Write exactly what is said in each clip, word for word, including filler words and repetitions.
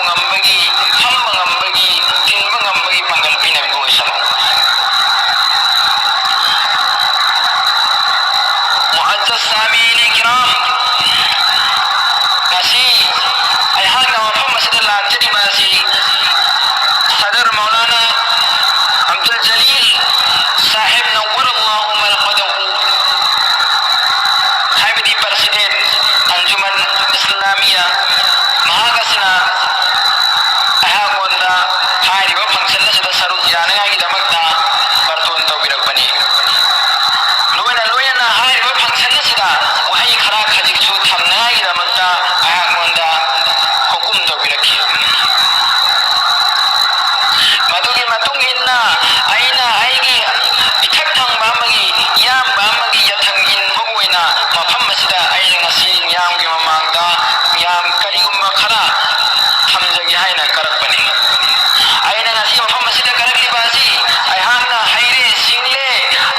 ꯉꯝꯕꯒꯤ, ꯐꯝꯕ ꯉꯝꯕꯒꯤ, ꯇꯤꯟꯕ ꯉꯝꯕꯒꯤ ꯄꯥꯡꯒꯜ ꯄꯤꯅꯕꯤꯕ ꯑꯣꯏꯁꯅꯨ꯫ ꯃꯨꯑꯖꯖ ꯁꯥꯃꯤꯅꯤ ꯀꯤꯔꯥꯝ, ꯉꯁꯤ ꯑꯩꯍꯥꯛꯅ ꯃꯐꯝ ꯑꯁꯤꯗ ꯂꯥꯛꯆꯔꯤꯕ ꯑꯁꯤ ꯁꯗꯔ ꯃꯧꯂꯥꯅꯥ ꯑꯕꯗꯨꯜ ꯖꯂꯤꯜ ꯁꯥꯍꯦꯕ ꯅꯧꯋꯔ ꯑꯜꯂꯥꯍꯨ ꯃꯔꯀꯗꯍꯨ ꯍꯥꯏꯕꯗꯤ ꯄ꯭ꯔꯁꯤꯗꯦꯟ ꯑꯟꯖꯨꯃꯟ ꯏꯁꯂꯥꯃꯤꯌꯥ, ꯃꯍꯥꯛ ꯑꯁꯤꯅ ꯑꯩꯍꯥꯛꯉꯣꯟꯗ ꯍꯥꯏꯔꯤꯕ function ꯑꯁꯤꯗ ꯁꯔꯨꯛ ꯌꯥꯅꯉꯥꯏꯒꯤꯗꯃꯛꯇ ꯕꯥꯔꯇꯣꯟ ꯇꯧꯕꯤꯔꯛꯄꯅꯤ꯫ ꯂꯣꯏꯅ ꯂꯣꯏꯅꯅ ꯍꯥꯏꯔꯤꯕ function ꯑꯁꯤꯗ ꯋꯥꯍꯩ ꯈꯔ ꯈꯖꯤꯛꯁꯨ ꯊꯝꯅꯉꯥꯏꯒꯤꯗꯃꯛꯇ ꯑꯩꯍꯥꯛꯉꯣꯟꯗ ꯍꯨꯀꯨꯝ ꯇꯧꯕꯤꯔꯛꯈꯤ꯫ ꯃꯗꯨꯒꯤ ꯃꯇꯨꯡ ꯏꯟꯅ ꯑꯩꯅ ꯑꯩꯒꯤ ꯏꯊꯛ ꯊꯪꯕ ꯑꯃꯒꯤ ꯏꯌꯥꯝꯕ ꯑꯃꯒꯤ ꯌꯥꯊꯪ ꯏꯟꯕ ꯑꯣꯏꯅ ꯃꯐꯝ ꯑꯁꯤꯗ ꯑꯩꯅ ꯉꯁꯤ ꯃꯤꯌꯥꯝꯒꯤ ꯃꯃꯥꯡꯗ ꯃꯤꯌꯥꯝ ꯀꯔꯤꯒꯨꯝꯕ ꯈꯔ ꯊꯝꯖꯒꯦ ꯍꯥꯏꯅ ꯀꯔꯛꯄꯅꯤ꯫ ꯑꯩꯅ ꯉꯁꯤ ꯃꯐꯝ ꯑꯁꯤꯗ ꯀꯔꯛꯂꯤꯕ ꯑꯁꯤ ꯑꯩꯍꯥꯛꯅ ꯍꯩꯔꯦ, ꯁꯤꯡꯂꯦ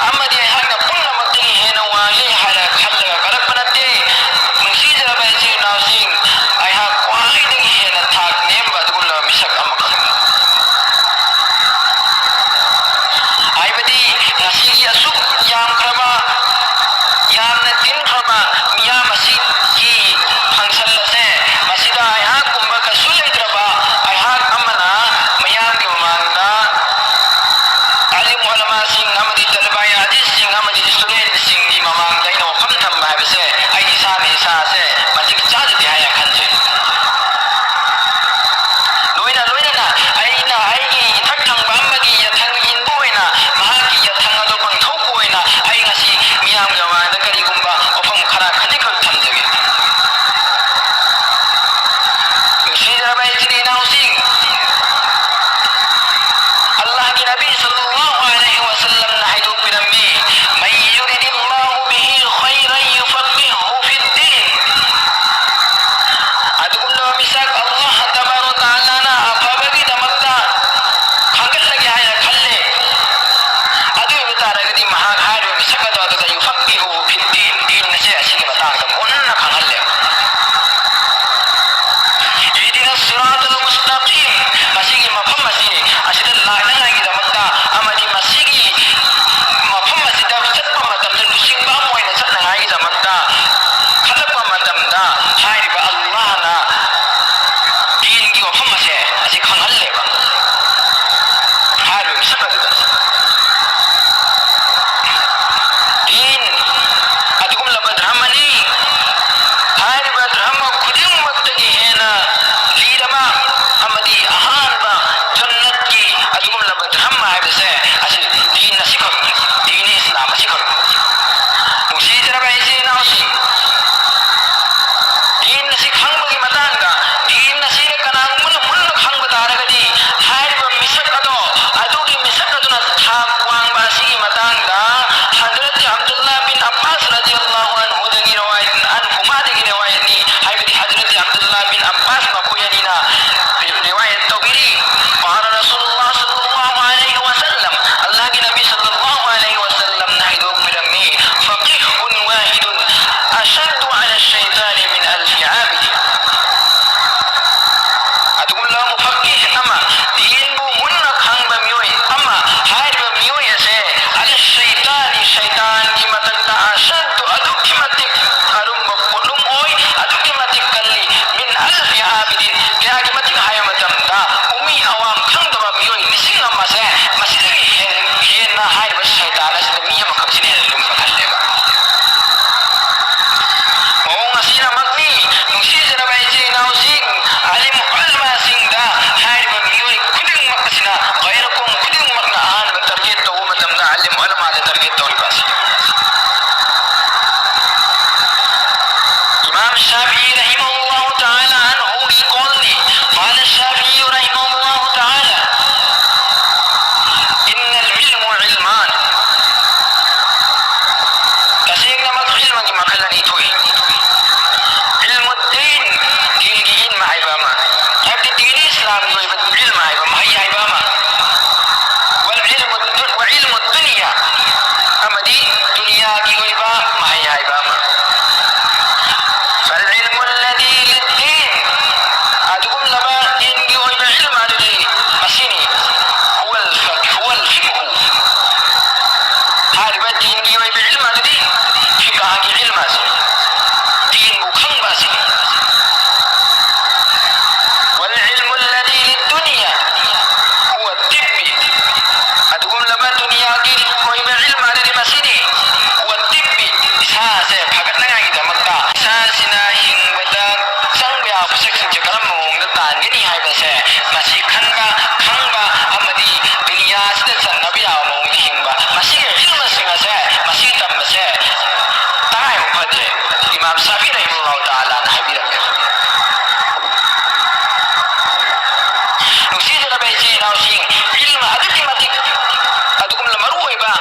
ꯑꯃꯗꯤ ꯑꯩꯍꯥꯛꯅ ꯄꯨꯝꯅꯃꯛꯇꯒꯤ ꯍꯦꯟꯅ ꯋꯥꯡꯂꯦ ꯍꯥꯏꯅ ꯈꯜꯂꯒ ꯀꯔꯛꯄ ꯅꯠꯇꯦ꯫ ꯅꯨꯡꯁꯤꯖꯔꯕ ꯏꯆꯤꯜ ꯏꯅꯥꯎꯁꯤꯡ, ꯑꯩꯍꯥꯛ ꯈ꯭ꯋꯥꯏꯗꯒꯤ ꯍꯦꯟꯅ ꯊꯥꯛ ꯅꯦꯝꯕ ꯑꯗꯨꯒꯨꯝꯂꯕ ꯃꯤꯁꯛ ꯑꯃꯈꯛꯅꯤ꯫ ꯍꯥꯏꯕꯗꯤ ꯉꯁꯤꯒꯤ ꯑꯁꯨꯛ ꯌꯥꯝꯈ꯭ꯔꯕ, ꯌꯥꯝꯅ ꯇꯤꯟꯈ꯭ꯔꯕ ꯃꯤꯌꯥꯝ ꯑꯁꯤꯒꯤ function ꯑꯁꯦ, ꯃꯁꯤꯗ ꯑꯩꯍꯥꯛꯀꯨꯝꯕ ꯀꯩꯁꯨ ꯂꯩꯇ꯭ꯔꯕ ꯑꯩꯍꯥꯛ ꯑꯃꯅ ꯃꯤꯌꯥꯝꯒꯤ ꯃꯃꯥꯡꯗ ꯑꯥꯂꯤꯝ ꯎꯂꯃꯥꯁꯤꯡ ꯑꯃꯗꯤ ꯇꯂꯕꯥꯏ ꯍꯗꯤꯁꯁꯤꯡ ꯑꯃꯗꯤ studentꯁꯤꯡꯒꯤ ꯃꯃꯥꯡꯗ ꯑꯩꯅ ꯋꯥꯐꯝ ꯊꯝꯕ ꯍꯥꯏꯕꯁꯦ ꯑꯩ ꯏꯁꯥꯅ ꯏꯁꯥꯁꯦ ꯃꯇꯤꯛ ꯆꯥꯖꯗꯦ ꯍꯥꯏꯅ ꯈꯟꯖꯩ꯫ ꯂꯣꯏꯅ ꯂꯣꯏꯅꯅ ꯑꯩꯅ ꯑꯩꯒꯤ ꯏꯊꯛ ꯊꯪꯕ ꯑꯃꯒꯤ ꯌꯥꯊꯪ ꯏꯟꯕ ꯑꯣꯏꯅ, ꯃꯍꯥꯛꯀꯤ ꯌꯥꯊꯪ ꯑꯗꯨ ꯄꯥꯡꯊꯣꯛꯄ ꯑꯣꯏꯅ ꯑꯩ ꯉꯁꯤ ꯃꯤꯌꯥꯝꯒꯤ ꯃꯃꯥꯡꯗ ꯀꯔꯤꯒꯨꯝꯕ ꯋꯥꯐꯝ ꯈꯔ ꯈꯖꯤꯛꯈꯛ ꯊꯝꯖꯒꯦ꯫ ꯅꯨꯡꯁꯤꯖꯔꯕ ꯏꯆꯤꯜ ꯏꯅꯥꯎꯁꯤꯡ, ꯑꯜꯂꯥꯍꯒꯤ ꯅꯕꯤ ꯁꯜꯂꯜꯂꯥꯍꯨ ꯑꯂꯩꯍꯤ ꯋꯁꯜꯂꯝꯅ ꯍꯥꯏꯗꯣꯛꯄꯤꯔꯝꯃꯤ, "من يرد الله به خيرا يفقهه في الدين." ꯑꯗꯨꯒꯨꯝꯂꯕ ꯃꯤꯁꯛ ꯑꯜꯂꯥꯍ ꯇꯕꯥꯔꯛ ꯋ ꯇꯥꯂꯥꯅ ꯑꯐꯕꯒꯤꯗꯃꯛꯇ ꯈꯪꯒꯠꯂꯒꯦ ꯍꯥꯏꯅ ꯈꯜꯂꯦ꯫ ꯑꯗꯨ ꯑꯣꯏꯕ ꯇꯥꯔꯒꯗꯤ ꯃꯍꯥꯛ ꯍꯥꯏꯔꯤꯕ ꯃꯤꯁꯛ ꯑꯗꯨ ꯑꯗꯨꯗ يفقهه في الدين, ꯗꯤꯟ ꯑꯁꯦ ꯑꯁꯤꯒꯤ ꯃꯇꯥꯡꯗ ꯃꯨꯟꯅ ꯈꯪꯍꯜꯂꯦ꯫ اهدنا الصراط ꯏꯜꯝ ꯍꯥꯏꯕ ꯃꯍꯩ ꯍꯥꯏꯕ ꯑꯃ, ꯋꯥꯜ ꯏꯜꯃꯨ ꯗꯨ-, ꯋꯥ ꯏꯜꯃꯨ ꯗꯨꯅꯤꯌꯥ, ꯑꯃꯗꯤ ꯗꯨꯅꯤꯌꯥꯒꯤ ꯑꯣꯏꯕ ꯃꯍꯩ ꯍꯥꯏꯕ ꯑꯃ꯫ ꯐꯜ ꯏꯜꯃꯨ ꯂꯗꯤ ꯂꯤꯗꯗꯤꯟ, ꯑꯗꯨꯒꯨꯝꯂꯕ ꯗꯤꯟꯒꯤ ꯑꯣꯏꯕ ꯏꯜꯝ ꯑꯗꯨꯗꯤ ꯃꯁꯤꯅꯤ꯫ ꯍꯨꯋꯜ ꯐꯤꯛ-, ꯍꯨꯋꯜ ꯐꯤꯛꯍꯨ꯫ ꯍꯥꯏꯔꯤꯕ ꯗꯤꯟꯒꯤ ꯑꯣꯏꯕ ꯏꯜꯝ ꯑꯗꯨꯗꯤ ꯐꯤꯀꯥꯍꯒꯤ ꯏꯜꯝ ꯑꯁꯤꯅꯤ꯫ ꯗꯤꯟꯕꯨ ꯈꯪꯕ ꯑꯁꯤꯅꯤ꯫ ꯋꯥꯜ ꯏꯜꯃꯨ ꯂꯗꯤ ꯂꯤꯗꯨꯅꯤꯌꯥ ꯍꯨꯋ ꯇꯤꯕꯤ꯫ ꯑꯗꯨꯒꯨꯝꯂꯕ ꯗꯨꯅꯤꯌꯥꯒꯤ ꯑꯣꯏꯕ ꯏꯜꯝ ꯑꯗꯨꯗꯤ ꯃꯁꯤꯅꯤ꯫ ꯍꯨꯋ ꯇꯤꯕꯤ, ꯏꯁꯥꯁꯦ ꯐꯒꯠꯅꯉꯥꯏꯒꯤꯗꯃꯛꯇ, ꯏꯁꯥꯁꯤꯅ ꯍꯤꯡꯕꯗ ꯆꯪꯕ ꯌꯥꯕ ꯄꯣꯠꯁꯛꯁꯤꯡꯁꯦ ꯀꯔꯝꯕ ꯃꯑꯣꯡꯗ ꯇꯥꯟꯒꯅꯤ ꯍꯥꯏꯕꯁꯦ, ꯃꯁꯤ ꯈꯟꯕ, ꯈꯪꯕ ꯑꯃꯗꯤ ꯗꯨꯅꯤꯌꯥꯁꯤꯗ ꯆꯟꯅꯕ ꯌꯥꯕ ꯃꯑꯣꯡꯗ ꯍꯤꯡꯕ, ꯃꯁꯤꯒꯤ ꯏꯜꯃꯁꯤꯡ ꯑꯁꯦ, ꯃꯁꯤ ꯇꯝꯕꯁꯦ ꯇꯉꯥꯏ ꯐꯗꯦ꯫ ꯏꯃꯥꯝ ꯁꯥꯐꯤ ꯔꯍꯤꯃꯍꯨꯜꯂꯥꯍꯨ ꯇꯥꯂꯥꯅ ꯍꯥꯏꯕꯤꯔꯝꯃꯦ꯫ ꯅꯨꯡꯁꯤꯖꯔꯕ ꯏꯆꯤꯜ ꯏꯅꯥꯎꯁꯤꯡ, ꯏꯜꯃ ꯑꯗꯨꯛꯀꯤ ꯃꯇꯤꯛ ꯑꯗꯨꯒꯨꯝꯅ ꯃꯔꯨ ꯑꯣꯏꯕ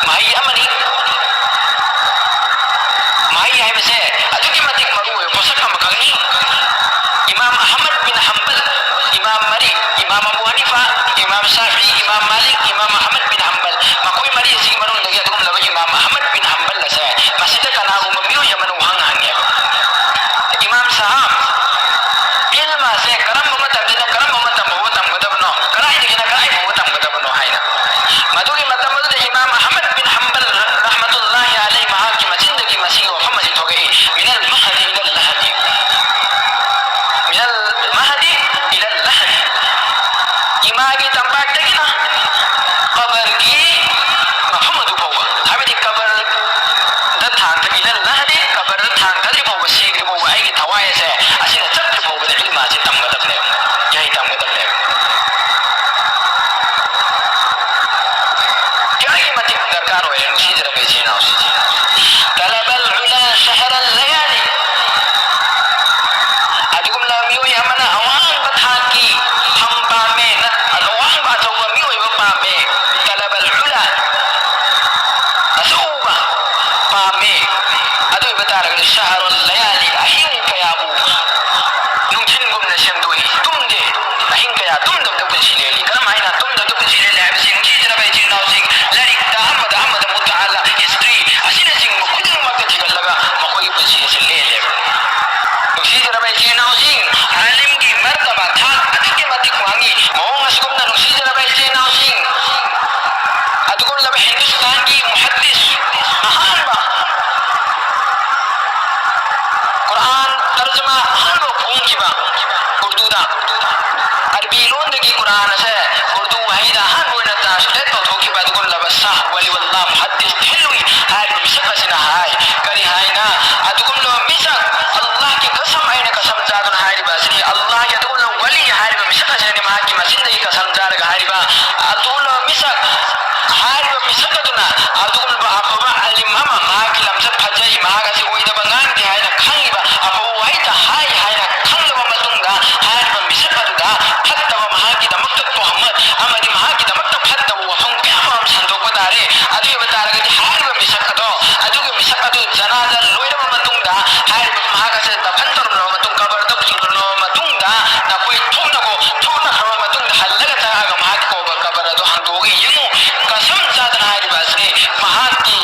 ꯃꯍꯩ ꯑꯃꯅꯤ꯫ ꯃꯍꯩ ꯍꯥꯏꯕꯁꯦ ꯑꯗꯨꯛꯀꯤ ꯃꯇꯤꯛ ꯃꯔꯨ ꯑꯣꯏꯕ ꯄꯣꯠꯁꯛ ꯑꯃꯈꯛꯅꯤ꯫ ꯏꯃꯥꯝ ꯑꯍꯃꯗ ꯕꯤꯟ ꯍꯝꯕꯜ, ꯏꯃꯥꯝ ꯃꯔꯤ, ꯏꯃꯥꯝ ꯑꯕꯨ ꯍꯅꯤꯐꯥ, ꯏꯃꯥꯝ ꯁꯥꯐꯤ, ꯏꯃꯥꯝ ꯃꯥꯂꯤꯛ, ꯏꯃꯥꯝ ꯑꯍꯃꯗ ꯕꯤꯟ ꯍꯝꯕꯜ, ꯃꯈꯣꯏ ꯃꯔꯤ ꯑꯁꯤꯒꯤ ꯃꯅꯨꯡꯗꯒꯤ ꯑꯗꯨꯒꯨꯝꯂꯕ ꯏꯃꯥꯝ ꯑꯍꯃꯗ ꯕꯤꯟ ꯍꯝꯕꯜ ꯑꯁꯦ ꯃꯁꯤꯗ ꯀꯅꯥꯒꯨꯝꯕ ꯃꯤꯑꯣꯏ ꯑꯃꯅ ꯋꯥꯍꯪ ꯍꯪꯉꯦꯕ, "ꯏꯃꯥꯝ ꯁꯥꯍꯥꯕ, ꯏꯜꯃ ꯑꯁꯦ ꯀꯔꯝꯕ ꯃꯇꯝꯗꯩꯅ ꯀꯔꯝꯕ ꯃꯇꯝ ꯐꯥꯎꯕ ꯇꯝꯒꯗꯕꯅꯣ, ꯀꯗꯥꯏꯗꯒꯤꯅ ꯀꯗꯥꯏ ꯐꯥꯎꯕ ꯇꯝꯒꯗꯕꯅꯣ?" ꯍꯥꯏꯅ꯫ ꯃꯗꯨꯒꯤ ꯃꯇꯝ ꯑꯗꯨꯗ ꯏꯃꯥꯝ ꯑꯍꯃꯗ ꯕꯤꯟ ꯍꯝꯕꯜ ꯔꯍꯃꯇꯨꯜꯂꯥꯍꯤ ꯑꯂꯩ ꯃꯍꯥꯛꯀꯤ ꯃꯆꯤꯟꯗꯒꯤ ꯃꯁꯤꯒꯤ ꯋꯥꯐꯝ ꯑꯁꯤ ꯊꯣꯛꯂꯛꯏ, "ꯃꯤꯅꯜ ꯃꯍꯗꯤ ꯏꯂꯜ ꯂꯍꯗꯤ꯫ ꯃꯤꯅꯜ ꯃꯍꯗꯤ ꯏꯂꯜ ꯂꯍꯗꯤ"꯫ ꯏꯃꯥꯒꯤ ꯇꯝꯄꯥꯛꯇꯒꯤꯅ ꯀꯕꯔꯒꯤ ꯃꯐꯝ ꯑꯗꯨ ꯐꯥꯎꯕ, ꯍꯥꯏꯕꯗꯤ ꯀꯕꯔꯗ ꯊꯥꯡ-, ꯏꯂꯜ ꯂꯍꯗꯤ, ꯀꯕꯔꯗ ꯊꯥꯡ ꯊꯥꯗ꯭ꯔꯤ ꯐꯥꯎꯕ, ꯁꯤꯗ꯭ꯔꯤ ꯐꯥꯎꯕ ꯑꯩꯒꯤ ꯊꯋꯥꯏ ꯑꯁꯦ ꯑꯁꯤꯗ ꯆꯠꯇ꯭ꯔꯤ ꯐꯥꯎꯕꯗ ꯏꯜꯃ ꯑꯁꯤ ꯇꯝꯒꯗꯕꯅꯦꯕ, ꯏꯍꯩ ꯇꯝꯒꯗꯕꯅꯦꯕ꯫ ꯀꯌꯥꯒꯤ ꯃꯇꯤꯛ ꯗꯔꯀꯥꯔ ꯑꯣꯏꯔꯦ, ꯅꯨꯡꯁꯤꯖꯔꯕ ꯏꯆꯤꯜ ꯏꯅꯥꯎꯁꯤꯡ꯫ ꯇꯂꯕꯜ ꯎꯂꯥ ꯁꯍꯔꯜ ꯂꯌꯥꯂꯤ꯫ ꯑꯗꯨꯒꯨꯝꯂꯕ ꯃꯤꯑꯣꯏ ꯑꯃꯅ ꯑꯋꯥꯡꯕ ꯊꯥꯛꯀꯤ ꯐꯝ ꯄꯥꯝꯃꯦ, ꯅ-, ꯑꯋꯥꯡꯕ ꯑꯆꯧꯕ ꯃꯤꯑꯣꯏꯕ ꯄꯥꯝꯃꯦ꯫ ꯇꯂꯕꯜ ꯎꯂꯥ, ꯑꯆꯧꯕ ꯄꯥꯝꯃꯦ꯫ ꯑꯗꯨ ꯑꯣꯏꯕ ꯇꯥꯔꯒꯗꯤ ꯁꯍꯔꯜ ꯂꯌꯥꯂꯤ, ꯑꯍꯤꯡ ꯀꯌꯥꯕꯨ ꯅꯨꯡꯊꯤꯜꯒꯨꯝꯅ ꯁꯦꯝꯗꯣꯛꯏ, ꯇꯨꯝꯗꯦ꯫ ꯑꯍꯤꯡ ꯍꯗꯤꯁ ꯊꯤꯜꯂꯨꯏ ꯍꯥꯏꯔꯤꯕ ꯃꯤꯁꯛ ꯑꯁꯤꯅ ꯍꯥꯏ꯫ ꯀꯔꯤ ꯍꯥꯏꯅ? ꯑꯗꯨꯒꯨꯝꯂꯕ ꯃꯤꯁꯛ, ꯑꯜꯂꯥꯍꯒꯤ ꯀꯁꯝ ꯑꯩꯅ ꯀꯁꯝ ꯆꯥꯗꯨꯅ ꯍꯥꯏꯔꯤꯕ ꯑꯁꯤꯅꯤ, ꯑꯜꯂꯥꯍꯒꯤ ꯑꯗꯨꯒꯨꯝꯂꯕ ꯋꯥꯂꯤ ꯍꯥꯏꯔꯤꯕ ꯃꯤꯁꯛ ꯑꯁꯤꯅꯤ ꯃꯍꯥꯛꯀꯤ ꯃꯆꯤꯟꯗꯒꯤ ꯀꯁꯝ ꯆꯥꯔꯒ ꯍꯥꯏꯔꯤꯕ꯫ ꯑꯗꯨꯒꯨꯝꯂꯕ ꯃꯤꯁꯛ, ꯍꯥꯏꯔꯤꯕ ꯃꯤꯁꯛ ꯑꯗꯨꯅ ꯑꯗꯨꯒꯨꯝꯂꯕ ꯑꯐꯕ ꯑꯂꯤꯝ ꯑꯃ, ꯃꯍꯥꯛꯀꯤ ꯂꯝꯆꯠ ꯐꯖꯩ, ꯃꯍꯥꯛ ꯑꯁꯤ ꯑꯣꯏꯗꯕ ꯉꯥꯡꯗꯦ ꯍꯥꯏꯅ ꯈꯪꯂꯤꯕ, ꯑꯐꯕ ꯋꯥꯍꯩꯇ ꯍꯥꯏ ꯍꯥꯏꯅ ꯈꯪꯂꯕ ꯃꯇꯨꯡꯗ, ꯍꯥꯏꯔꯤꯕ ꯃꯤꯁꯛ ꯑꯗꯨꯗ ꯐꯠꯇꯕ, ꯃꯍꯥꯛꯀꯤꯗꯃꯛꯇ ꯇꯣꯍꯃꯠ ꯑꯃꯗꯤ ꯃꯍꯥꯛꯀꯤꯗꯃꯛꯇ ꯐꯠꯇꯕ ꯋꯥꯐꯝ ꯀꯌꯥ ꯑꯃ ꯁꯟꯗꯣꯛꯄ ꯇꯥꯔꯦ꯫ ꯑꯗꯨ ꯑꯣꯏꯕ ꯇꯥꯔꯒꯗꯤ ꯍꯥꯏꯔꯤꯕ ꯃꯤꯁꯛ ꯑꯗꯣ, ꯑꯗꯨꯒꯤ ꯃꯤꯁꯛ ꯑꯗꯨ ꯖꯅꯥꯖꯥ ꯂꯣꯏꯔꯕ ꯃꯇꯨꯡꯗ, ꯍꯥꯏꯔꯤꯕ ꯃꯍꯥꯛ ꯑꯁꯦ ꯗꯐꯟ ꯇꯧꯔꯝꯂꯕ ꯃꯇꯨꯡ, ꯀꯕꯔꯗ ꯄꯨꯁꯤꯜꯂꯕ ꯃꯇꯨꯡꯗ, ꯅꯈꯣꯏ ꯊꯣꯛꯅꯈꯣ, ꯊꯣꯛꯅꯈ꯭ꯔꯕ ꯃꯇꯨꯡꯗ ꯍꯜꯂꯒ ꯆꯪꯉꯛꯑꯒ ꯃꯍꯥꯛꯀꯤ ꯀꯣꯕꯔ, ꯀꯕꯔ ꯑꯗꯨ ꯍꯥꯡꯗꯣꯛꯑꯒ ꯌꯦꯡꯉꯨ꯫ ꯀꯁꯝ ꯆꯥꯗꯅ ꯍꯥꯏꯔꯤꯕ ꯑꯁꯤꯅꯤ, ꯃꯍꯥꯛꯀꯤ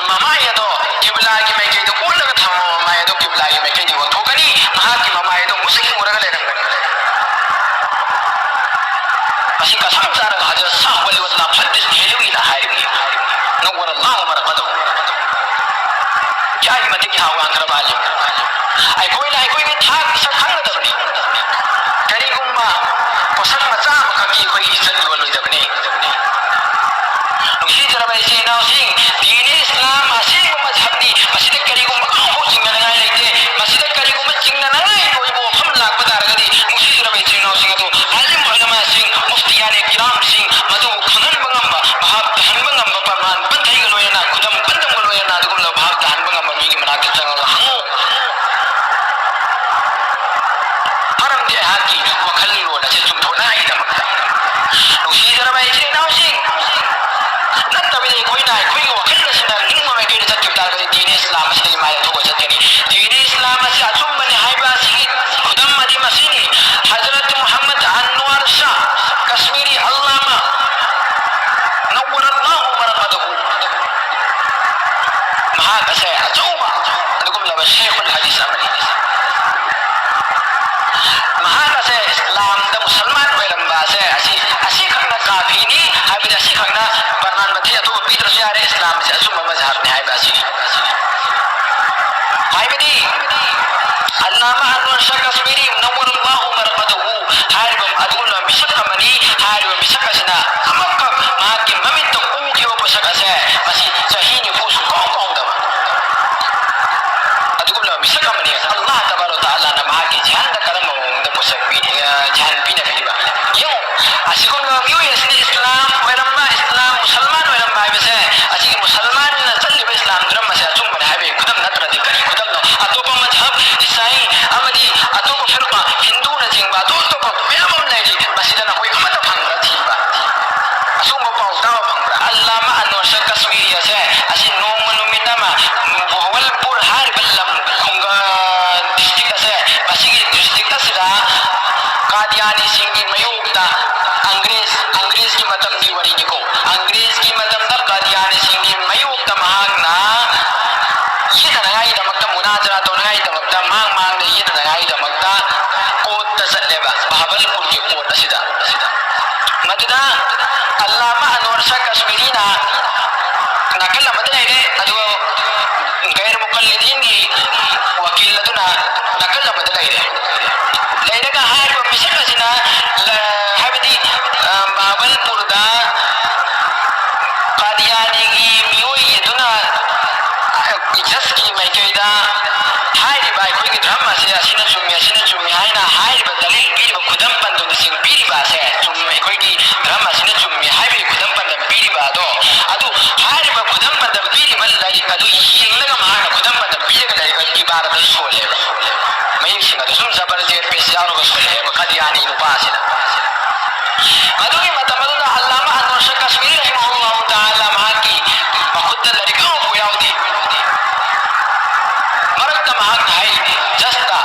ꯃꯃꯥꯏ ꯑꯗꯣ ꯀꯤꯕꯂꯥꯒꯤ ꯃꯥꯏꯀꯩꯗ ꯑꯣꯜꯂꯒ ꯊꯝꯃꯕ ꯃꯃꯥꯏ ꯑꯗꯣ ꯀꯤꯕꯂꯥꯒꯤ ꯃꯥꯏꯀꯩꯗ ꯑꯣꯟꯊꯣꯛꯀꯅꯤ꯫ ꯃꯍꯥꯛꯀꯤ ꯃꯃꯥꯏ ꯑꯗꯣ ꯃꯨꯁꯤꯛ ꯃꯨꯔꯒ ꯂꯩꯔꯝꯒꯅꯤ꯫ ꯃꯁꯤ ꯀꯁꯝ ꯆꯥꯔꯒ ꯍꯖꯔꯠ ꯁꯥꯍ ꯋꯥꯂꯤ ꯋꯥꯂꯥ ꯐꯠꯇꯤꯁ ꯗꯦꯍꯂꯋꯤꯅ ꯍꯥꯏꯔꯤꯕꯅꯤ꯫ ꯅꯧꯋꯔ ꯑꯜꯂꯥꯍꯨ ꯃꯔꯀꯗꯍꯨ꯫ ꯀꯌꯥꯒꯤ ꯃꯇꯤꯛ ꯊꯥꯛ ꯋꯥꯡꯈ꯭ꯔꯕ ꯑꯂꯤꯝ꯫ ꯑꯩꯈꯣꯏꯅ ꯑꯩꯈꯣꯏꯒꯤ ꯊꯥꯛ ꯁꯛ ꯈꯪꯒꯗꯕꯅꯤ꯫ ꯀꯔꯤꯒꯨꯝꯕ ꯄꯣꯠꯁꯛ ꯃꯆꯥ ꯑꯃꯈꯛꯀꯤ ꯑꯩꯈꯣꯏꯒꯤ ꯏꯖꯠ ꯌꯣꯜꯂꯣꯏꯗꯕꯅꯤ꯫ ꯅꯨꯡꯁꯤꯖꯔꯕ ꯏꯆꯤꯜ ꯏꯅꯥꯎꯁꯤꯡ, ꯗꯤꯟ ꯏꯁꯂꯥꯝ ꯑꯁꯦꯡꯕ ꯃꯖꯍꯕꯅꯤ꯫ ꯃꯁꯤꯗ ꯀꯔꯤꯒꯨꯝꯕ ꯑꯃꯐꯥꯎ ꯆꯤꯡꯅꯅꯤꯡꯉꯥꯏ ꯂꯩꯇꯦ꯫ ꯃꯁꯤꯗ ꯀꯔꯤꯒꯨꯝꯕ ꯆꯤꯡꯅꯅꯤꯡꯉꯥꯏ ꯑꯣꯏꯕ ꯋꯥꯐꯝ ꯂꯥꯛꯄ ꯇꯥꯔꯒꯗꯤ, ꯅꯨꯡꯁꯤꯖꯔꯕ ꯏꯆꯤꯜ ꯏꯅꯥꯎꯁꯤꯡ ꯑꯗꯨ ꯑꯥꯂꯤꯝ ꯎꯂꯃꯥꯁꯤꯡ, ꯃꯨꯐꯇꯤꯌꯥꯅꯦ ꯀꯤꯔꯥꯝꯁꯤꯡ ꯃꯗꯨꯕꯨ ꯈꯪꯍꯟꯕ ꯉꯝꯕ, ꯚꯥꯞ ꯇꯥꯍꯟꯕ ꯉꯝꯕ, ꯄ꯭ꯔꯃꯥꯟ ꯄꯟꯊꯩꯒ ꯂꯣꯏꯅꯅ, ꯈꯨꯗꯝ ꯄꯟꯊꯝꯒ ꯂꯣꯏꯅꯅ ꯑꯗꯨꯒꯨꯝꯂꯕ ꯚꯥꯞ ꯇꯥꯍꯟꯕ ꯉꯝꯕ ꯃꯤꯒꯤ ꯃꯅꯥꯛꯇ ꯆꯪꯉꯒ ꯍꯪꯉꯨ꯫ ꯃꯔꯝꯗꯤ ꯑꯩꯍꯥꯛꯀꯤ ꯋꯥꯈꯜꯂꯣꯟ ꯑꯁꯤ ꯆꯨꯝꯊꯣꯛꯅꯉꯥꯏꯒꯤꯗꯃꯛꯇ꯫ ꯅꯨꯡꯁꯤꯖꯔꯕ ꯏꯆꯤꯜ ꯏꯅꯥꯎꯁꯤꯡ, ꯅꯠꯇꯕꯤꯗ ꯑꯩꯈꯣꯏꯅ ꯑꯩꯈꯣꯏꯒꯤ ꯋꯥꯈꯜ ꯑꯁꯤꯅ ꯅꯤꯡꯕ ꯃꯥꯏꯀꯩꯗ ꯆꯠꯈꯤꯕ ꯇꯥꯔꯒꯗꯤ ꯗꯤꯟ ꯏꯁꯂꯥꯝ ꯑꯁꯤꯗꯒꯤ ꯃꯥꯏ ꯂꯧꯊꯣꯛꯑ ꯆꯠꯀꯅꯤ꯫ ꯗꯤꯟ ꯏꯁꯂꯥꯝ ꯑꯁꯤ ꯑꯆꯨꯝꯕꯅꯤ ꯍꯥꯏꯕ ꯑꯁꯤꯒꯤ ꯈꯨꯗꯝ ꯑꯗꯤ ꯃꯁꯤꯅꯤ꯫ ꯍꯖꯔꯠ ꯃꯨꯍꯝꯃꯗ ꯑꯟꯋꯥꯔ ꯁꯥꯍ ꯀꯁꯃꯤꯔꯤ ꯑꯜꯂꯥꯃꯥ ꯅꯧꯋꯔ ꯑꯜꯂꯥꯍꯨ ꯃꯔꯀꯗꯍꯨ꯫ ꯃꯍꯥꯛ ꯑꯁꯦ ꯑꯆꯧꯕ ꯑꯗꯨꯒꯨꯝꯂꯕ ꯁꯦꯈꯨꯜ ꯍꯗꯤꯁ ꯑꯃꯅꯤ꯫ ꯃꯍꯥꯛ ꯑꯁꯦ ꯏꯁꯂꯥꯝꯗ ꯃꯨꯁꯜꯃꯥꯟ ꯑꯣꯏꯔꯝꯕ ꯑꯁꯦ ꯑꯁꯤ, ꯑꯁꯤꯈꯛꯅ ꯀꯥꯐꯤꯅꯤ ꯍꯥꯏꯕꯗꯤ ꯑꯁꯤꯈꯛꯅ ꯄ꯭ꯔꯃꯥꯟ ꯃꯊꯤ ꯑꯇꯣꯞꯄ ꯄꯤꯗ꯭ꯔꯁꯨ ꯌꯥꯔꯦ, ꯏꯁꯂꯥꯝ ꯑꯁꯤ ꯑꯆꯨꯝꯕ ꯃꯖꯍꯕꯅꯤ ꯍꯥꯏꯕ ꯑꯁꯤꯅꯤ꯫ ꯍꯥꯏꯕꯗꯤ ꯑꯜꯂꯥꯃꯥ ꯑꯟꯋꯔ ꯁꯥꯍ ꯀꯁꯃꯤꯔꯤ ꯅꯧꯋꯔ ꯑꯜꯂꯥꯍꯨ ꯃꯔꯀꯗꯍꯨ ꯍꯥꯏꯔꯤꯕ ꯑꯗꯨꯒꯨꯝꯂꯕ ꯃꯤꯁꯛ ꯑꯃꯅꯤ꯫ ꯍꯥꯏꯔꯤꯕ ꯃꯤꯁꯛ ꯑꯁꯤꯅ ꯑꯃꯈꯛ ꯃꯍꯥꯛꯀꯤ ꯃꯃꯤꯠꯇ ꯎꯈꯤꯕ ꯃꯁꯛ ꯑꯁꯦ ꯃꯁꯤ ꯆꯍꯤ ꯅꯤꯐꯨ ꯁꯨꯡꯀꯥꯎ ꯀꯥꯎꯗꯕ ꯑꯗꯨꯒꯨꯝꯂꯕ ꯃꯤꯁꯛ ꯑꯃꯅꯤ꯫ ꯑꯜꯂꯥꯍ ꯇꯕꯥꯔꯛ ꯇꯥꯂꯥꯅ ꯃꯍꯥꯛꯀꯤ ꯖꯤꯍꯥꯟꯗ ꯀꯔꯝꯕ ꯃꯑꯣꯡꯗ ꯄꯣꯠꯁꯛ ꯄꯤ-, ꯑ, ꯖꯤꯍꯥꯟ ꯄꯤꯅꯕꯤꯔꯤꯕ? ꯌꯦꯡꯉꯨ, ꯑꯁꯤꯒꯨꯝꯂꯕ ꯃꯤꯑꯣꯏ ꯑꯁꯤꯅ ꯏꯁꯂꯥꯝ ꯑꯣꯏꯔꯝꯕ, ꯏꯁꯂꯥꯝ ꯃꯨꯁꯜꯃꯥꯟ ꯑꯣꯏꯔꯝꯕ ꯍꯥꯏꯕꯁꯦ, ꯑꯁꯤꯒꯤ ꯃꯨꯁꯜꯃꯥꯟꯅ ꯆꯠꯂꯤꯕ ꯏꯁꯂꯥꯝ ꯙꯔꯃ ꯑꯁꯦ ꯑꯆꯨꯝꯕꯅꯤ ꯍꯥꯏꯕꯒꯤ ꯈꯨꯗꯝ ꯅꯠꯇ꯭ꯔꯗꯤ ꯀꯔꯤ ꯈꯨꯗꯝꯅꯣ? ꯑꯇꯣꯞꯄ ꯃꯙꯍꯕ, ꯏꯁꯥꯏ ꯑꯃꯗꯤ ꯑꯇꯣꯞꯄ ꯐꯤꯔꯀꯥ, ꯍꯤꯟꯗꯨꯅꯆꯤꯡꯕ ꯑꯇꯣꯞ ꯑꯇꯣꯞꯄ ꯃꯌꯥꯝ ꯑꯃ ꯂꯩꯔꯤ, ꯃꯁꯤꯗ ꯅꯈꯣꯏ ꯑꯃꯠꯇ ꯐꯪꯕ꯭ꯔꯥ ꯊꯤꯕ꯫ ꯑꯁꯤꯒꯨꯝꯕ ꯄꯥꯎ ꯇꯥꯕ ꯐꯪꯕ꯭ꯔꯥ? ꯑꯜꯂꯥꯃꯥ ꯑꯟꯋꯔ ꯁꯥꯍ ꯀꯥꯁꯃꯤꯔꯤ ꯑꯁꯦ, ꯑꯁꯤ ꯅꯣꯡꯃ ꯅꯨꯃꯤꯠ ꯑꯃ ꯕꯍꯥꯋꯜꯄꯨꯔ ꯍꯥꯏꯔꯤꯕ ꯂꯝ ꯈꯨꯡꯒꯪ district ꯑꯁꯦ, ꯃꯁꯤꯒꯤ district ꯑꯁꯤꯗ ꯀꯥꯗꯤꯌꯥꯅꯤꯁꯤꯡꯒꯤ ꯃꯥꯌꯣꯛꯇ, ꯑꯪꯒ꯭ꯔꯦꯖ, ꯑꯪꯒ꯭ꯔꯦꯖꯀꯤ ꯃꯇꯝꯒꯤ ꯋꯥꯔꯤꯅꯤꯀꯣ, ꯑꯪꯒ꯭ꯔꯦꯖꯀꯤ ꯃꯇꯝꯗ ꯀꯥꯗꯤꯌꯥꯅꯤꯁꯤꯡꯒꯤ ꯃꯥꯌꯣꯛꯇ ꯃꯍꯥꯛꯅ ꯌꯦꯠꯅꯅꯉꯥꯏꯒꯤꯗꯃꯛꯇ, ꯃꯨꯅꯥꯖꯔꯥ ꯇꯧꯅꯉꯥꯏꯒꯤꯗꯃꯛꯇ, ꯃꯍꯥꯛ ꯃꯥꯡꯗ ꯌꯦꯠꯅꯅꯉꯥꯏꯒꯤꯗꯃꯛꯇ court ꯇ ꯆꯠꯂꯦꯕ, ꯕꯍꯥꯕꯜꯄꯨꯔꯒꯤ court ꯑꯁꯤꯗ꯫ ꯃꯗꯨꯗ ꯑꯜꯂꯥꯃꯥ ꯑꯟꯋꯔ ꯁꯥꯍ ꯀꯥꯁꯃꯤꯔꯤꯅ ꯅꯥꯀꯜ ꯑꯃꯗ ꯂꯩꯔꯦ, ꯑꯗꯨꯒ ꯒꯩꯔ ꯃꯨꯀꯜꯂꯤꯗꯤꯟꯒꯤ ꯋꯀꯤꯜ ꯑꯗꯨꯅ ꯅꯥꯀꯜ ꯑꯃꯗ ꯂꯩꯔꯦ꯫ ꯂꯩꯔꯒ ꯍꯥꯏꯔꯤꯕ ꯃꯤꯁꯛ ꯑꯁꯤꯅ, ꯂ-, ꯍꯥꯏꯕꯗꯤ, ꯑ, ꯕꯍꯥꯕꯜꯄꯨꯔꯗ ꯀꯥꯗꯤꯌꯥꯅꯤꯒꯤ ꯃꯤꯑꯣꯏ ꯑꯗꯨꯅ, ꯑ, judge ꯀꯤ ꯃꯥꯏꯀꯩꯗ ꯍꯥꯏꯔꯤꯕ ꯑꯩꯈꯣꯏꯒꯤ ꯙꯔꯃ ꯑꯁꯦ ꯑꯁꯤꯅ ꯆꯨꯝꯃꯤ, ꯑꯁꯤꯅ ꯆꯨꯝꯃꯤ ꯍꯥꯏꯅ ꯍꯥꯏꯔꯤꯕ ꯗꯂꯤꯜ ꯄꯤꯔꯤꯕ, ꯈꯨꯗꯝ ꯄꯟꯗꯨꯅꯁꯤꯡ ꯄꯤꯔꯤꯕ ꯑꯁꯦ, ꯆꯨꯝꯃꯤ, ꯑꯩꯈꯣꯏꯒꯤ ꯙꯔꯃ ꯑꯁꯤꯅ ꯆꯨꯝꯃꯤ ꯍꯥꯏꯕꯒꯤ ꯈꯨꯗꯝ ꯄꯟꯗꯨꯅ ꯄꯤꯔꯤꯕ ꯑꯗꯣ, ꯑꯗꯨ ꯍꯥꯏꯔꯤꯕ ꯈꯨꯗꯝ ꯄꯟꯗꯨꯅ ꯄꯤꯔꯤꯕ ꯂꯥꯏꯔꯤꯛ ꯑꯗꯨ ꯌꯦꯡꯂꯒ ꯃꯍꯥꯛꯅ ꯈꯨꯗꯝ ꯄꯟꯗꯨꯅ ꯄꯤꯔꯒ ꯂꯩꯔꯤꯕ ꯏꯕꯥꯔꯥꯠ ꯑꯗꯨ ꯁꯣꯜꯂꯦꯕ꯫ ꯃꯌꯦꯛꯁꯤꯡ ꯑꯗꯨ ꯁꯨꯝ ꯖꯕꯔ ꯖꯦꯔ ꯄꯦꯁ ꯌꯥꯎꯔꯒ ꯁꯣꯜꯂꯛꯑꯦꯕ ꯀꯥꯗꯤꯌꯥꯅꯤ ꯅꯨꯄꯥ ꯑꯁꯤꯅ꯫ ꯃꯗꯨꯒꯤ ꯃꯇꯝ ꯑꯗꯨꯗ ꯑꯜꯂꯥꯃꯥ ꯑꯟꯋꯔ ꯁꯥꯍ ꯀꯥꯁꯃꯤꯔꯤ ꯔꯍꯤꯃꯍꯨꯜꯂꯥꯍꯨ ꯇꯥꯂꯥ ꯃꯍꯥꯛꯀꯤ ꯃꯈꯨꯠꯇ ꯂꯥꯏꯔꯤꯛ ꯑꯃꯐꯥꯎ ꯌꯥꯎꯗꯦ꯫ ꯃꯔꯛꯇ ꯃꯍꯥꯛꯅ ꯍꯥꯏ, judge ꯇ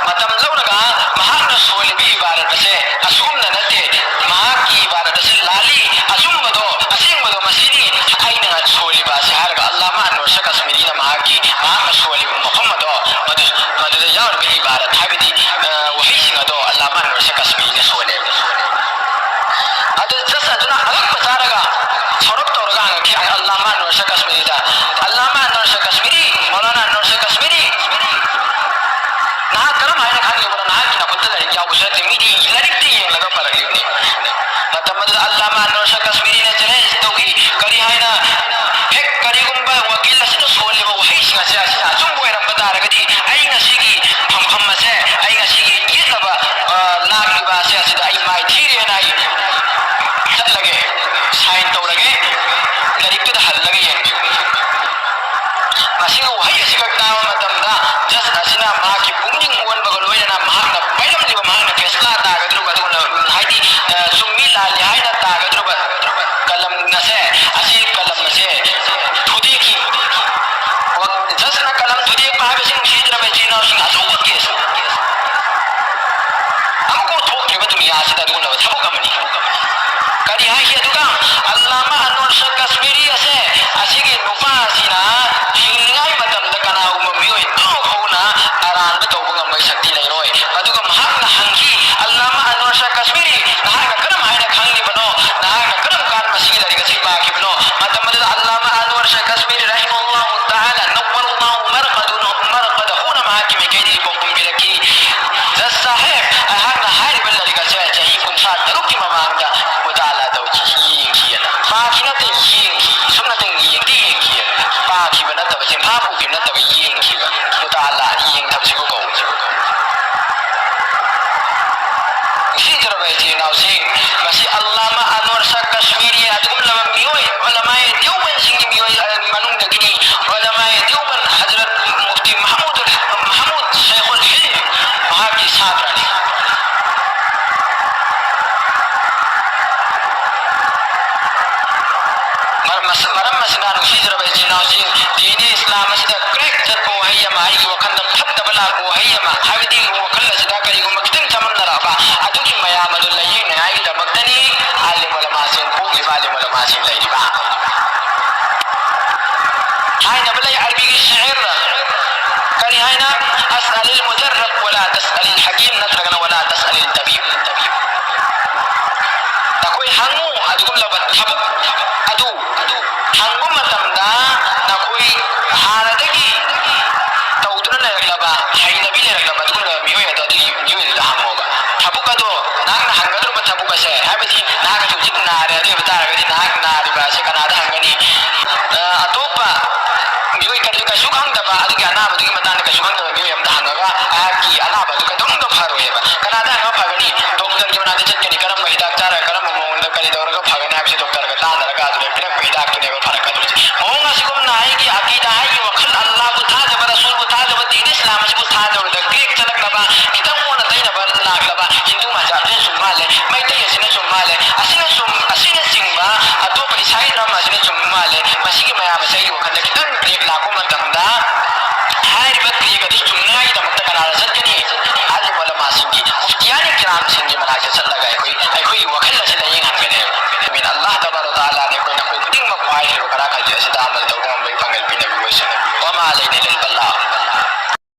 ꯃꯇꯝ ꯂꯧꯔꯒ ꯃꯍꯥꯛꯅ ꯁꯣꯜꯂꯤꯕ ꯏꯕꯥꯔꯥꯠ ꯑꯁꯦ ꯑꯁꯤꯒꯨꯝꯅ ꯅꯠꯇꯦ, ꯃꯍꯥꯛꯀꯤ ꯏꯕꯥꯔꯥꯠ ꯑꯁꯤ ꯂꯥꯜꯂꯤ, ꯑꯆꯨꯝꯕꯗꯣ, ꯑꯁꯦꯡꯕꯗꯣ ꯃꯁꯤꯅꯤ, ꯑꯩꯅ ꯁꯣꯜꯂꯤꯕ ꯑꯁꯤ ꯍꯥꯏꯔꯒ ꯑꯜꯂꯥꯃꯥ ꯑꯟꯋꯔ ꯁꯥꯍ ꯀꯥꯁꯃꯤꯔꯤꯅ ꯃꯍꯥꯛꯀꯤ, ꯃꯍꯥꯛꯅ ꯁꯣꯜꯂꯤꯕ ꯃꯐꯝ ꯑꯗꯣ, ꯃꯗꯨ, ꯃꯗꯨꯗ ꯌꯥꯎꯔꯤꯕ ꯏꯕꯥꯔꯥꯠ ꯍꯥꯏꯕꯗꯤ, ꯑ, ꯋꯥꯍꯩꯁꯤꯡ ꯑꯗꯣ ꯑꯜꯂꯥꯃꯥ ꯑꯟꯋꯔ ꯁꯥꯍ ꯀꯥꯁꯃꯤꯔꯤꯅ ꯁꯣꯜꯂꯦꯕ꯫ ꯑꯗꯨ judge ꯑꯗꯨꯅ ꯑꯉꯛꯄ ꯆꯥꯔꯒ ꯁꯥꯎꯔꯞ ꯇꯧꯔꯒ ꯍꯪꯉꯛꯈꯤ ꯑꯜꯂꯥꯃꯥ ꯑꯟꯋꯔ ꯁꯥꯍ ꯀꯥꯁꯃꯤꯔꯤꯗ, "ꯑꯜꯂꯥꯃꯥ ꯑꯟꯋꯔ ꯁꯥꯍ ꯀꯥꯁꯃꯤꯔꯤ, ꯃꯧꯂꯥꯅꯥ ꯑꯟꯋꯔ ꯁꯥꯍ ꯀꯥꯁꯃꯤꯔꯤ, ꯅꯍꯥꯛ ꯀꯔꯝ ꯍꯥꯏꯅ ꯈꯪꯂꯤꯕꯅꯣ? ꯅꯍꯥꯛꯀꯤ ꯅꯈꯨꯠꯇ ꯂꯥꯏꯔꯤꯛ ꯌꯥꯎꯕꯁꯨ ꯅꯠꯇꯦ, ꯃꯤꯗꯤ ꯂꯥꯏꯔꯤꯛꯇ ꯌꯦꯡꯂꯒ ꯄꯥꯔꯛꯂꯤꯕꯅꯤ"꯫ ꯃꯇꯝ ꯑꯗꯨꯗ ꯑꯜꯂꯥꯃꯥ ꯑꯟꯋꯔ ꯁꯥꯍ ꯀꯥꯁꯃꯤꯔꯤꯅ challenge ꯇꯧꯈꯤ, "ꯀꯔꯤ ꯍꯥꯏꯅ ꯊꯕꯛ ꯑꯃꯅꯤ꯫ ꯀꯔꯤ ꯍꯥꯏꯈꯤ ꯑꯗꯨꯒ? ꯑꯜꯂꯥꯃꯥ ꯑꯟꯋꯔ ꯁꯥꯍ ꯀꯥꯁꯃꯤꯔꯤ ꯑꯁꯦ, ꯑꯁꯤꯒꯤ ꯅꯨꯄꯥ ꯑꯁꯤꯅ ꯍꯤꯡꯂꯤꯉꯩ ꯃꯇꯝꯗ ꯀꯅꯥꯒꯨꯝꯕ ꯃꯤꯑꯣꯏ ꯑꯐꯥꯎ ꯐꯥꯎꯅ ꯑꯔꯥꯟꯕ ꯇꯧꯕ ꯉꯝꯕꯒꯤ ꯁꯛꯇꯤ ꯂꯩꯔꯣꯏ꯫ ꯑꯗꯨꯒ ꯃꯍꯥꯛꯅ ꯍꯪꯈꯤ, "ꯑꯜꯂꯥꯃꯥ ꯑꯟꯋꯔ ꯁꯥꯍ ꯀꯥꯁꯃꯤꯔꯤ, ꯅꯍꯥꯛꯅ ꯀꯔꯝ ꯍꯥꯏꯅ ꯈꯪꯂꯤꯕꯅꯣ? ꯅꯍꯥꯛꯅ ꯀꯔꯝ ꯀꯥꯟꯗ ꯃꯁꯤꯒꯤ ꯂꯥꯏꯔꯤꯛ ꯑꯁꯤ ꯄꯥꯈꯤꯕꯅꯣ?" ꯃꯇꯝ ꯑꯗꯨꯗ ꯑꯜꯂꯥꯃꯥ ꯑꯟꯋꯔ ꯁꯥꯍ ꯀꯥꯁꯃꯤꯔꯤ ꯔꯍꯤꯃꯍꯨꯜꯂꯥꯍꯨ ꯇꯥꯂꯥ ꯅꯧꯋꯔ ꯑꯜꯂꯥꯍꯨ ꯃꯔꯀꯗꯍꯨ ꯃꯔꯀꯗꯍꯨꯅ ꯃꯍꯥꯛꯀꯤ ꯃꯥꯏꯀꯩꯗꯒꯤ ꯄꯥꯎꯈꯨꯝ ꯄꯤꯔꯛꯈꯤ, "ꯖꯖ ꯁꯥꯍꯦꯕ, ꯑꯩꯍꯥꯛꯅ ꯍꯥꯏꯔꯤꯕ ꯂꯥꯏꯔꯤꯛ ꯑꯁꯦ ꯆꯍꯤ ꯀꯨꯟꯊ꯭ꯔꯥ ꯇꯔꯨꯛꯀꯤ ꯃꯃꯥꯡꯗ ꯃꯨꯇꯥꯂꯥ ꯇꯧꯈꯤ, ꯌꯦꯡꯈꯤꯑꯅ꯫ ꯄꯥꯈꯤ ꯅꯠꯇꯦ, ꯌꯦꯡꯈꯤ꯫ ꯁꯨꯝꯅꯇꯪ ꯌꯦꯡꯗꯤ ꯌꯦꯡꯈꯤꯑꯅ꯫ ꯄꯥꯈꯤꯕ ꯅꯠꯇꯕ, ꯆꯤꯟꯐꯥ ꯄꯨꯈꯤꯕ ꯅꯠꯇꯕ, ꯌꯦꯡꯈꯤꯕ꯫ ꯃꯨꯇꯥꯂꯥ, ꯌꯦꯡꯊꯕꯁꯤꯕꯨ ꯀꯧꯕ꯫ ꯅꯨꯡꯁꯤꯖꯔꯕ ꯏꯆꯤꯜ ꯏꯅꯥꯎꯁꯤꯡ, ꯃꯁꯤ ꯑꯜꯂꯥꯃꯥ ꯑꯟꯋꯔ ꯁꯥꯍ ꯀꯥꯁꯃꯤꯔꯤ ꯑꯗꯨꯒꯨꯝꯂꯕ ꯃꯤꯑꯣꯏ, ꯎꯂꯃꯥꯏ ꯗꯤꯌꯣꯕꯟꯁꯤꯡꯒꯤ ꯃꯤꯑꯣꯏ, ꯑ, ꯃꯅꯨꯡꯗꯒꯤꯅꯤ꯫ ꯎꯂꯃꯥꯏ ꯗꯤꯌꯣꯕꯟ ꯍꯖꯔꯠ ꯃꯨꯐꯇꯤ ꯃꯍꯃꯨꯗ, ꯃꯍꯃꯨꯗ ꯁꯦꯈꯨꯜ ꯍꯤꯟꯗ ꯃꯍꯥꯛꯀꯤ ꯁꯥꯇ꯭ꯔꯅꯤ꯫ ꯃꯔꯝ ꯑꯁ-, ꯃꯔꯝ ꯑꯁꯤꯅ, ꯅꯨꯡꯁꯤꯖꯔꯕ ꯏꯆꯤꯜ ꯏꯅꯥꯎꯁꯤꯡ, ꯗꯤꯅꯤ ꯏꯁꯂꯥꯝ ꯑꯁꯤꯗ crack ꯆꯠꯄ ꯋꯥꯍꯩ ꯑꯃ, ꯑꯩꯒꯤ ꯋꯥꯈꯜꯗ ꯐꯠꯇꯕ ꯂꯥꯛꯄ ꯋꯥꯍꯩ ꯑꯃ, ꯍꯥꯏꯕꯗꯤ ꯋꯥꯈꯜ ꯑꯁꯤꯗ ꯀꯔꯤꯒꯨꯝꯕ ꯈꯤꯇꯪ ꯆꯃꯝꯅꯔꯛꯑꯕ, ꯑꯗꯨꯒꯤ ꯃꯌꯥꯝ ꯑꯗꯨ ꯂꯥꯏꯌꯦꯡꯅꯉꯥꯏꯒꯤꯗꯃꯛꯇꯅꯤ ꯑꯥꯂꯤꯝ ꯎꯂꯃꯥꯁꯤꯡ, ꯄꯣꯛꯂꯤꯕ ꯑꯥꯂꯤꯝ ꯎꯂꯃꯥꯁꯤꯡ ꯂꯩꯔꯤꯕ꯫ ꯍꯥꯏꯅꯕ ꯂꯩ ꯑꯔꯕꯤꯒꯤ ꯁꯦꯍꯔ, ꯀꯔꯤ ꯍꯥꯏꯅ? "ꯑꯁ ꯑꯂꯤꯜ ꯃꯨꯗꯔꯔꯛ ꯋꯥꯂꯥ ꯇꯁ ꯑꯂꯤꯜ ꯍꯀꯤꯝ" ꯅꯠꯇ꯭ꯔꯒꯅ "ꯋꯥꯂꯥ ꯇꯁ ꯑꯂꯤꯜ ꯇꯕꯤꯕ"꯫ ꯅꯈꯣꯏ ꯍꯪꯉꯨ ꯑꯗꯨꯒꯨꯝꯂꯕ ꯊꯕꯛ ꯑꯗꯨ꯫ ꯍꯪꯕ ꯃꯇꯝꯗ ꯅꯈꯣꯏ ꯍꯥꯟꯅꯗꯒꯤ ꯇꯧꯗꯨꯅ ꯂꯩꯔꯛꯂꯕ, ꯍꯩꯅꯕꯤ ꯂꯩꯔꯛꯂꯕ ꯑꯗꯨꯒꯨꯝꯂꯕ ꯃꯤꯑꯣꯏ ꯑꯗꯣ, ꯑꯗꯨꯒꯤ ꯃꯤꯑꯣꯏ ꯑꯗꯨꯗ ꯍꯪꯉꯣꯕ꯫ ꯊꯕꯛ ꯑꯗꯣ, ꯅꯍꯥꯛꯅ ꯍꯪꯒꯗꯧꯔꯤꯕ ꯊꯕꯛ ꯑꯁꯦ, ꯍꯥꯏꯕꯗꯤ ꯅꯍꯥꯛ ꯑꯁꯤ ꯍꯧꯖꯤꯛ ꯅꯥꯔꯦ, ꯑꯗꯨ ꯑꯣꯏꯕ ꯇꯥꯔꯒꯗꯤ ꯅꯍꯥꯛ ꯅꯥꯔꯤꯕ ꯑꯁꯦ ꯀꯅꯥꯗ ꯍꯪꯒꯅꯤ? ꯑ, ꯑꯇꯣꯞꯄ ꯃꯤꯑꯣꯏ ꯀꯔꯤ ꯀꯩꯁꯨ ꯈꯪꯗꯕ, ꯑꯗꯨꯒꯤ ꯑꯅꯥꯕꯗꯨꯒꯤ ꯃꯇꯥꯡꯗ ꯀꯩꯁꯨ ꯈꯪꯗꯕ ꯃꯤꯑꯣꯏ ꯑꯃꯗ ꯍꯪꯉꯒ ꯑꯩꯍꯥꯛꯀꯤ ꯑꯅꯥꯕ ꯑꯗꯨ ꯀꯩꯗꯧꯅꯨꯡꯗ ꯐꯔꯣꯏꯑꯕ꯫ ꯀꯅꯥꯗ ꯍꯪꯉꯒ ꯐꯒꯅꯤ? ꯗꯣꯛꯇꯔꯒꯤ ꯃꯅꯥꯛꯇ ꯆꯠꯀꯅꯤ, ꯀꯔꯝꯕ ꯍꯤꯗꯥꯛ ꯆꯥꯔꯒ, ꯀꯔꯝꯕ ꯃꯑꯣꯡꯗ, ꯀꯔꯤ ꯇꯧꯔꯒ ꯐꯒꯅꯤ ꯍꯥꯏꯕꯁꯤ ꯗꯣꯛꯇꯔꯒ ꯇꯥꯟꯅꯔꯒ ꯑꯗꯨꯗ ꯄꯤꯔꯛꯄ ꯍꯤꯗꯥꯛꯇꯨꯅꯦꯕ ꯐꯔꯛꯀꯗꯣꯏꯁꯦ꯫ ꯃꯑꯣꯡ ꯑꯁꯤꯒꯨꯝꯅ ꯑꯩꯒꯤ ꯑꯀꯤꯗꯥ, ꯑꯩꯒꯤ ꯋꯥꯈꯜ, ꯑꯜꯂꯥꯍꯕꯨ ꯊꯥꯖꯕ, ꯔꯁꯨꯜꯕꯨ ꯊꯥꯖꯕ, ꯗꯤꯟ ꯏꯁꯂꯥꯝ ꯑꯁꯤꯕꯨ ꯊꯥꯖꯕꯗ crack ꯆꯠꯂꯛꯂꯕ, ꯈꯤꯇꯪ ꯑꯣꯟꯅ ꯇꯩꯅꯕ ꯂꯥꯛꯂꯕ, ꯍꯤꯟꯗꯨ ꯃꯖꯥꯕꯁꯤꯅ ꯆꯨꯝ ꯃꯥꯜꯂꯦ, ꯃꯩꯇꯩ ꯑꯁꯤꯅ ꯆꯨꯝ ꯃꯥꯜꯂꯦ, ꯑꯁꯤꯅ ꯆꯨꯝ, ꯑꯁꯤꯅꯆꯤꯡꯕ ꯑꯇꯣꯞꯄ ꯏꯁꯥꯒꯤ ꯙꯔꯃ ꯑꯁꯤꯅ ꯆꯨꯝ ꯃꯥꯜꯂꯦ, ꯃꯁꯤꯒꯤ ꯃꯌꯥꯝ ꯑꯁꯦ ꯑꯩꯒꯤ ꯋꯥꯈꯜꯗ ꯈꯤꯇꯪ crack ꯂꯥꯛꯄ ꯃꯇꯝꯗ, ꯍꯥꯏꯔꯤꯕ crack ꯑꯗꯨ ꯆꯨꯝꯅꯉꯥꯏꯒꯤꯗꯃꯛꯇ ꯀꯅꯥꯗ ꯆꯠꯀꯅꯤ? ꯑꯥꯂꯤꯝ ꯎꯂꯃꯥꯁꯤꯡꯒꯤ, ꯃꯨꯐꯇꯤꯌꯥꯅꯤ ꯀꯤꯔꯥꯝꯁꯤꯡꯒꯤ ꯃꯅꯥꯛꯇ ꯆꯠꯂꯒ ꯑꯩꯈꯣꯏ